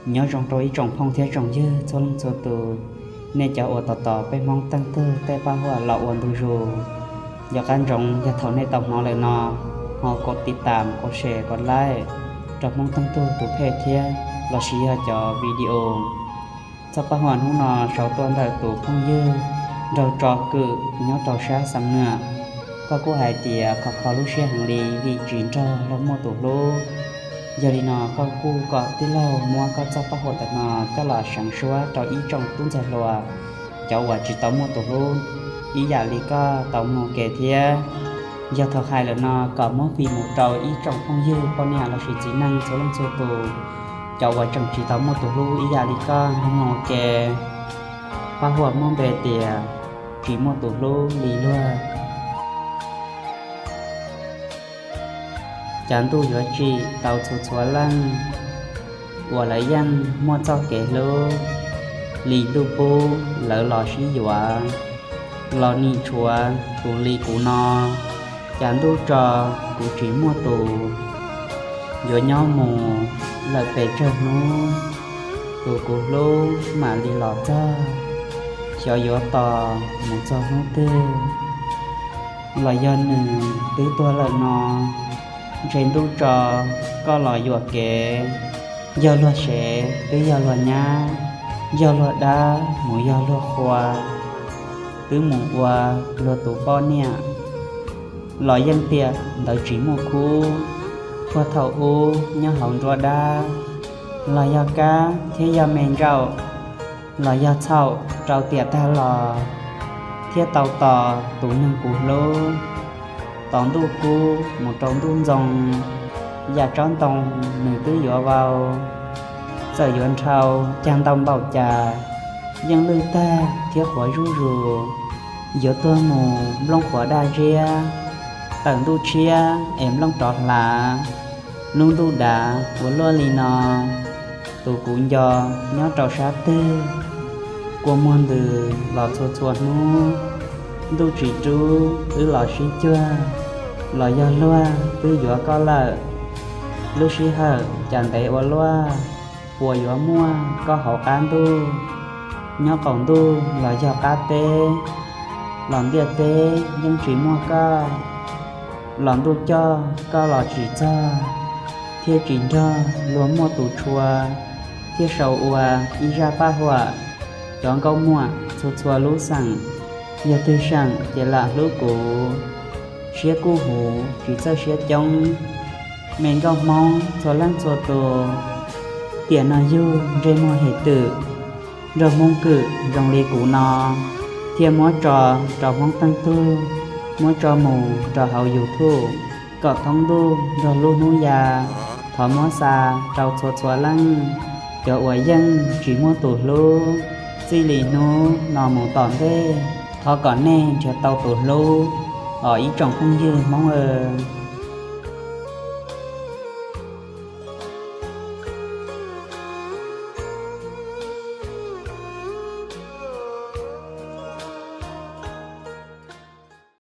Nyob zoo rau ib tsoom phooj thiab tsoom ywg txhua leej txhua tus, nej cov uas tos tos peb Hmoob Teej Tug tej paj huam los ua ntu zus. Yog qab ntsoov yog thaum nej tau hnov lawm no, ho kom tiv tam, kom share, kom like rau Hmoob Teej Tug tus phej thiab lossis yog cov video. Txoj paj huam hnub no sau tuaj ntawm tus phooj ywg Nraug Tso Kwm nyob rau sab Xam Nuam. Koj kuj hais tias khov kho lub siab heev li vim tsis nrog luag muaj tus hlub. Yog li no koj kuj kom tij laug muab koj txoj paj huam ntawm no coj los seev suab rau ib tsoom tub ntxhais hluas, cov uas tsis tau muaj tus hlub ib yam li koj tau mloog ke thiab. Yog thaum hais lawm no kom muab fij mus rau ib tsoom phooj ywg poj niam lossis txiv neej txhua leej txhua tus, cov uas tseem tsis tau muaj tus hlub ib yam li koj mloog ua ke. Paj huam muaj npe tias tsis muaj tus hlub li luag. Cas ntuj yuav tsim tau txhua txhua leej uas lawv yeej muaj txoj kev hlub, li ntuj pub lawv los sib yuav, los nim tshuav tus li kuv no. Cas ntuj tso kuv tsis muaj tus, yuav nyob mus lawm pes tsawg hnub, tus kuv hlub mam li los txog, xyov yuav tos mus txog hnub twg, los yog nws twb tuag lawm no. Ntshe ntuj tso koj los yuam kev, yog luag sev twb yog luag nyab, yog luag dab mus yog luag qhua, twb mus ua luag tus poj niam, los yeej tiam ntawd tsis muaj khub. Puag thaum ub nyob hauv nruab dab, los yog kab thiab yog me ntsaum, los yog txhaum rau tiam tag los, thiab tau tos tus neeg kuv hlub. Tos ntuj kub mus rau ntuj ntxoo, yam tsob ntoo nws twb yuav vau, txawm yuav nrhau cag ntau npaum cas, yeej lwj tag thiab qhuav zuj zus. Yuav tuag mus nplooj qhuav daj ntsiab, tawm ntuj tshiab es nplooj rov hlav, lub ntuj dav ua luaj li no. Tus kuv nco nyob rau sab twg, kua muag ntws los txhua txhua hnub. Ntuj tsis rub wb los sib cuag, los yog luag twb yuav koj lawm. Lub sij hawm cas ntev ua luaj, puas yuav muaj koj hauv qab ntuj? Nyob qaum ntuj los yog qab teb, los ntiaj teb yeej tsis muaj koj. Los ntuj coj koj los tsis txog, thiaj tsis nrog luag muaj tus tshua, thiaj sau ua ib zaj paj huam. Cov nkauj muam txhua txhua lub xeem, yog twg seem ces lam hlub kuv, siab kub huv tsis txawj siab coob. Me nkauj Hmoob txhua leej txhua tus, tiam no yug ntsej muag hem twm, nrog Hmoob Kwm zoo li kuv no, thiaj muab tso rau Hmoob Teej Tug, muab tso mus rau hauv YouTube kom thoob ntuj nrog lub hnub ya. Thov muab xa rau txhua txhua leej, cov uas yeej tsis muaj tus hlub, txij li hnub no mus tom ntej, thov kom nej nrhiav tau tus hlub os ib tsoom phooj ywg Hmoob aw.